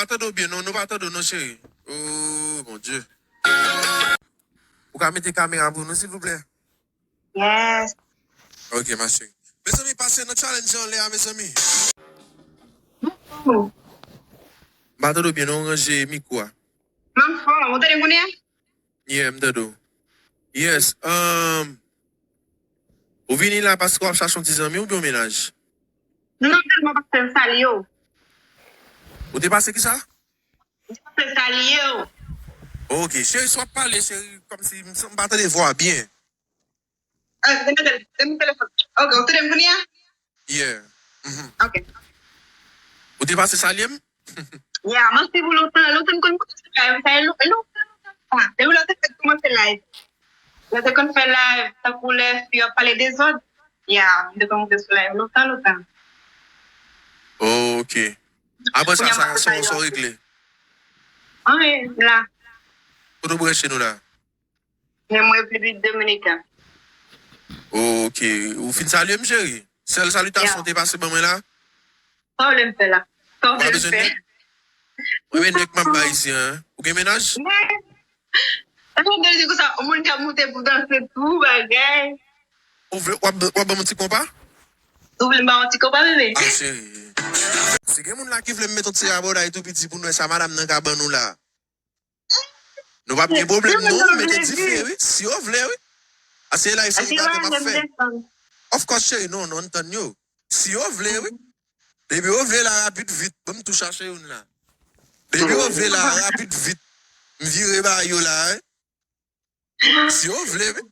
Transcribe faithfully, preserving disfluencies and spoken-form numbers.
pa tande w byen, non, nou pa tande w, non, cheri. Oh, mon Dieu. Ou ka mete kamera pou nou, silvouplè? Yes. Ok, ma chérie. Mezanmi, pase nan challenge anlè a, mezanmi. M pa tande w byen, non, ranje mikwo a. M anfòm, ou tande m kounye a? Yeah, m tande w. Yes, um, ou vini la paske w ap chache yon ti zanmi oubyen yon mennaj? Non, sèlman paske m salye w. Ou te pase kisa? M te pase salye w. Ok, cheri, si w ap pale, cheri, kòmsi m, m pa tande vwa byen. Ah, se nan tel-, se nan telefòn. Ok, ou tande m kounye a? Yeah. Mhm. Ok. Ou te pase salye m? Yeah, m ap swiv ou lontan, lontan m konn koute sou live, sa fè lon-, lontan, lontan. Ah, depi lè w te fèk kòmanse live. Lè w te konn fè live, tankou lè fi yo ap pale dezòd. Yeah, m te konn moute sou live lontan, lontan. Ok. Apre sa, sa, sa, sa w regle? Anyen, la. Kote w branche nou la? Men mwen Repiblik Dominiken. Ok. Ou fin salye m, cheri? Sèl salitasyon ou te pase ban mwen la? Sa w vle m fè la? Sa w vle m fè? Mwen men nèg m ap bay isi an. Ou gen mennaj? Men, sa w vle di konsa, moun k ap moute pou danse tou, bagay. Ou vle, w ap, w ap ban m yon ti konpa? Ou vle m ba w yon ti konpa, bebe? Ah, cheri. Si gen moun la ki vle m met yon ti rabòday tou piti pou nou wè sa madanm nan ka ban nou la. Nou p ap gen pwoblèm, non. Mete dife, wi. Si yo vle, wi. Ase live selibatè m ap fè. Of course, cheri, non, non, ann tann yo. Si yo vle, wi. Depi yo vle la, rapid vit. Ban m tou chache youn la. Depi yo vle la, rapid vit. M vire ba yo la, wi. Si yo vle, wi.